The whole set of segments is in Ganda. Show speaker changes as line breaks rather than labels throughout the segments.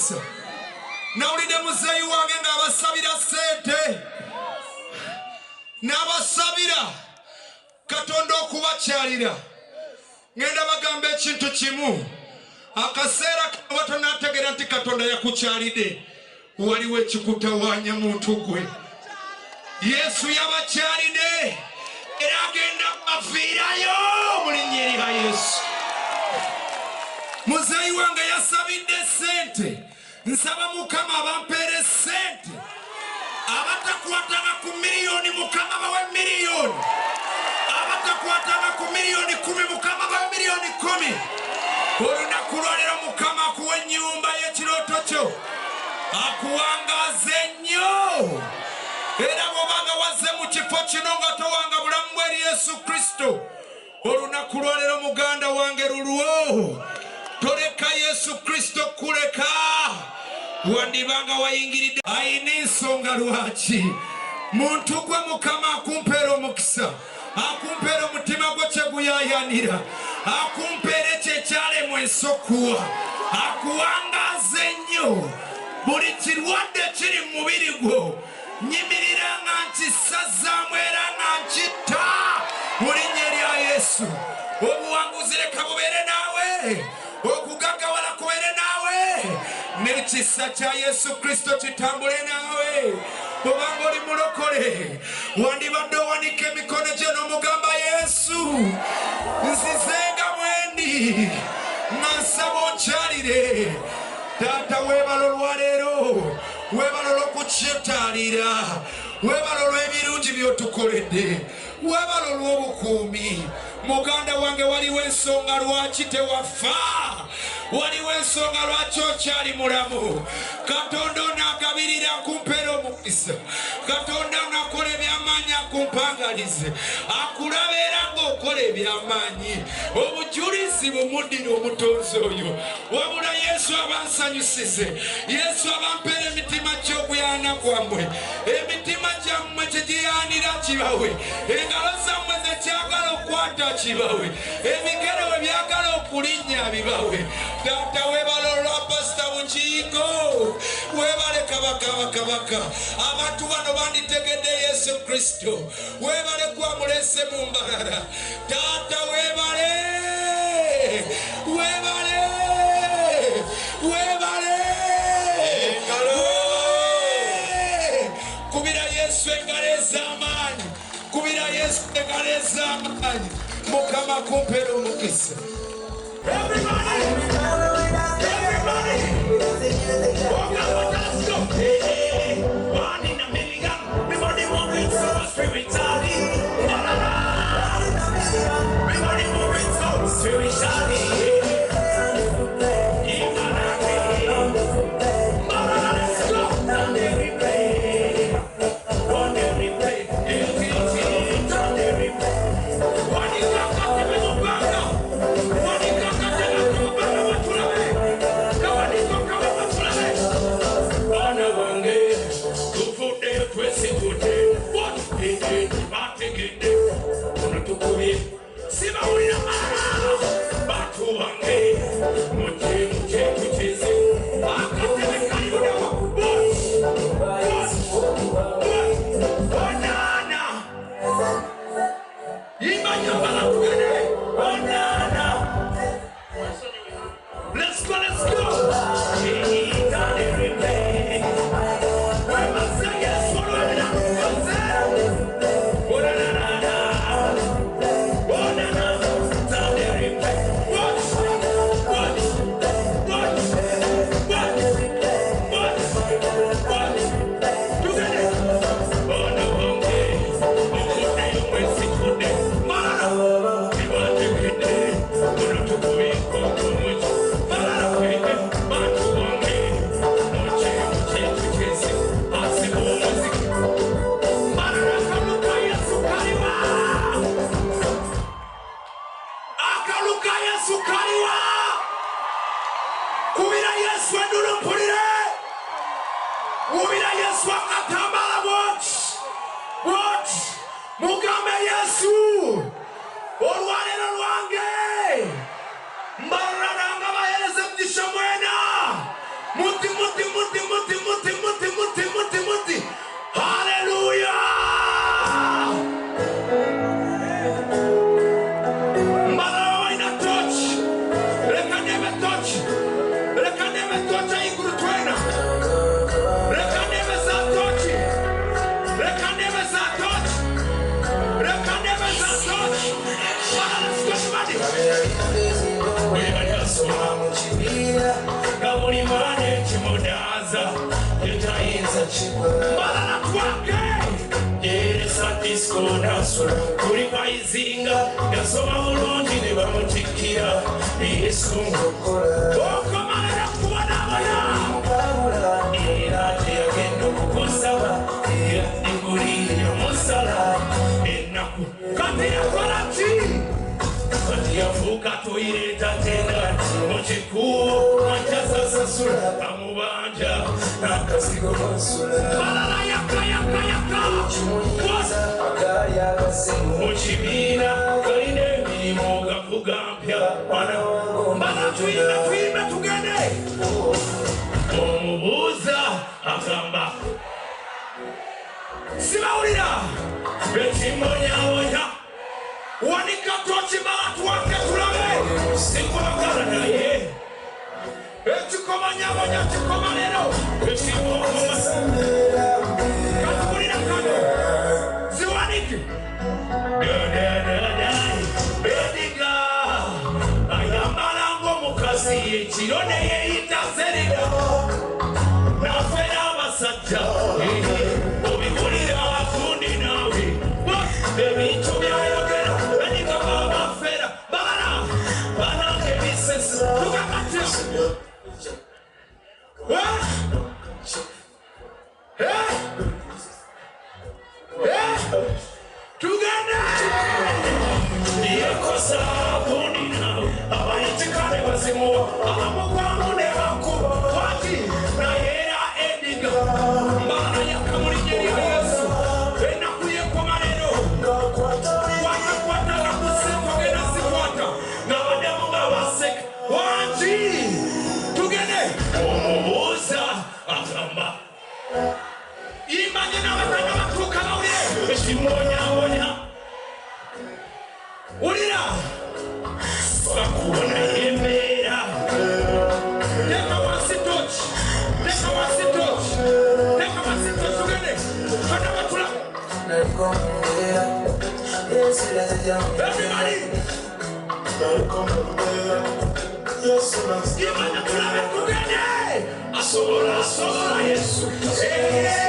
omukisa. Nawulidde muzeeyi wange ng'abasabira ssente, n'abasabira Katonda okubakyalira. Ngenda bagamba ekintu kimu, akaseera kano batonategeera nti Katonda yakukyalidde, waliwo ekikutawaanya muntu gwe. Yesu yabakyalidde era agenda bafiirayo mu linnya erya Yesu. Muzeeyi wange yasabidde ssente, nsaba Mukama abampeere ssente. Abatakwatanga ku miliyoni Mukama bawe miliyoni, abatakwatanga ku miliyoni 10 Mukama bawe miliyoni 10. Olunaku lwaleero Mukama akuwa ennyumba y'ekirooto kyo, akuwangaaze nnyo. Era bw'obanga wazze mu kifo kino nga towanga bulamu bwe eri Yesu Kristo, olunaku lwaleero muganda wange lulwo, toleka Yesu Kristo kuleka. Wandibanga wayingiridde ayina ensonga lwaki muntu gwe Mukama akumpeera omukisa, akumpeera omutima gwo kye guyayanira, akumpeera ekyo ekyalemwa ensi okuwa, akuwangaaze nnyo. Buli kirwadde kiri mu mubiri gwo nyimirira nga nkisazaamu era nga nkitta mu linnya erya Yesu. Obuwanguzi leka bubeere naawe, okugaggawala kubeere naawe, n'ekisa kya Yesu Kristo kitambule naawe. Bw'obanga oli mulokole, wandibadde owanika emikono gyo n'omugamba Yesu, nzizenga mwendi nga nsaba onkyalire. Taata weebala olwaleero, weebala olw'okukyetaalira, weebala olw'ebirungi by'otukoledde, weebala olw'obukuumi. Muganda wange, waliwo ensonga lwaki tewafa, waliwo ensonga lwaki okyali mulamu. Katonda ono agabirira akumpeera omukisa, Katonda ono akola eby'amaanyi akumpangalize, akulaba era ng'okola eby'amaanyi. Obujulizi bumuddira omutonzi oyo. Wabula Yesu abansanyusize, Yesu abampeera emitima gy'okuyaana kwammwe, emitima gyammwe kye giyaanira kibawe, engalo zammwe ze kyagala okukwata kibawe, ebigere we byagala okulinnya bibawe. Taata weebale olwa Pasita Bugingo, weebale kabaka bakabaka. Abantu bano banditegedde Yesu Kristo. Weebale gwamulese mu Mbarara. Taata weebale, weebale, weebale. Kubira Yesu engalo ez'amaanyi, kubira Yesu engalo ez'amaanyi. Mukama kumpeera omukisa. Everybody, everybody, let's go. Hey, one in a million, we money moving so spiritually. We money moving so spiritually. Let's go. Let's go, let's go. Akaluka Yesu kaliwa. Kubira Yesu endulu mpulire. Kubira Yesu akatambala bwoti bwoti. Mugambe Yesu olwaleero lwange mbalolanga baheereza emigisha mwena muti muti muti muti muti muti muti muti muti. Haleluya. Mbala waina touch. Reka nebe touch. Reka nebe touch ayiguru twena. Reka nebe za touch. Reka nebe za touch. Reka nebe za touch. Mbala, let's go everybody. Yafuka toireta tena muchikuo manchasasasura amubanja nakasigo basura balala yaka yaka yaka muchibina kaline mirimo gakugampya wana mbala tuimbe tuimbe tugende omubuuza agamba sibawulira ekimonyawonya wanika tochi mala tuwake tulabe sikwagala naye ekikomanya kikoma leero ekimokoma katubulira kano ziwanike ediga ayambala ng'omukazi ekiro ne yeeyita serida nafera abasajja obigulira abakundi naawe ebintu byayogera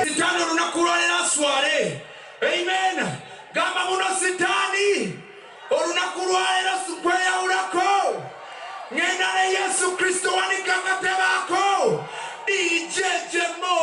Sitani olunaku lwaleero aswale. Amen. Gamba muno sitani olunaku lwaleero sikweyawulako ngenda ne Yesu Kristo wanika akatebaako ijejemo.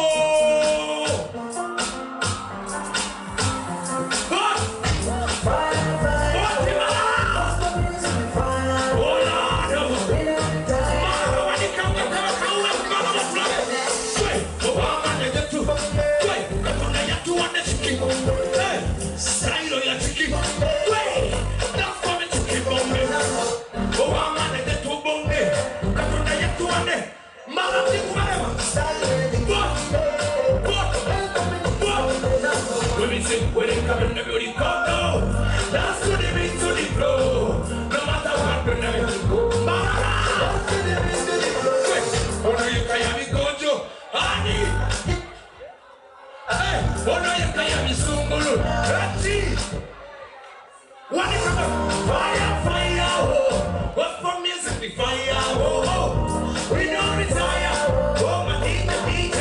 Fire, fire, oh. What for music? Fire, oh, oh. We don't retire. Oh, my DJ, DJ.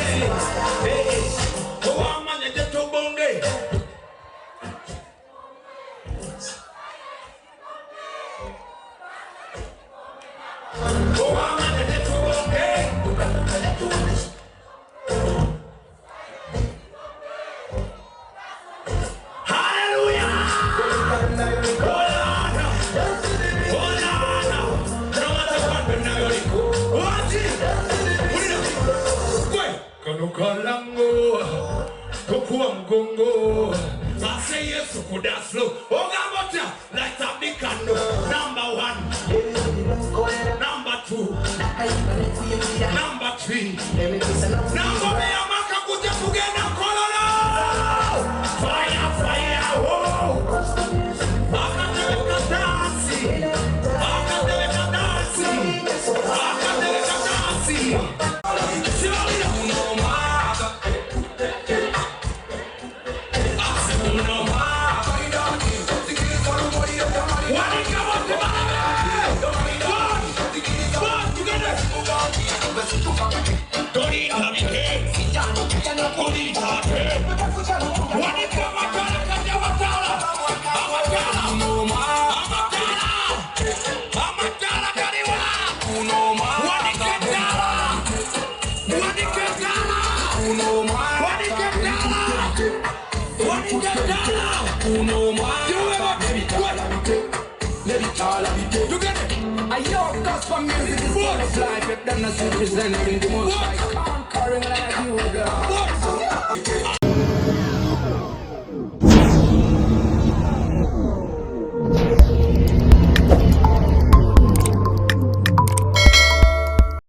Hey, oh, I'm on the bonge. Oh, I'm on the bonge. Hallelujah! Kalango, tokuwa mgongo. I say yes, kudaslo. Oga light up the candle. Number 1, number 2, number 3. Nangome amaka gujja kugenda Kololo. Fire, fire, oh. Akatebe kadansi. Akatebe kadansi. Akatebe kadansi. Sibawulira. Wanika bate. One, one, together. Tolintabike. Kulintate. Wanika amatala kati amatala. Amatala. Amatala. Amatala galiwa. Wanika ettala. Wanika ettala. Wanika ettala. Wanika ettala. Together.
Ayo, gospel music is full of life. If them not representing the most like conquering like you, girl.
One.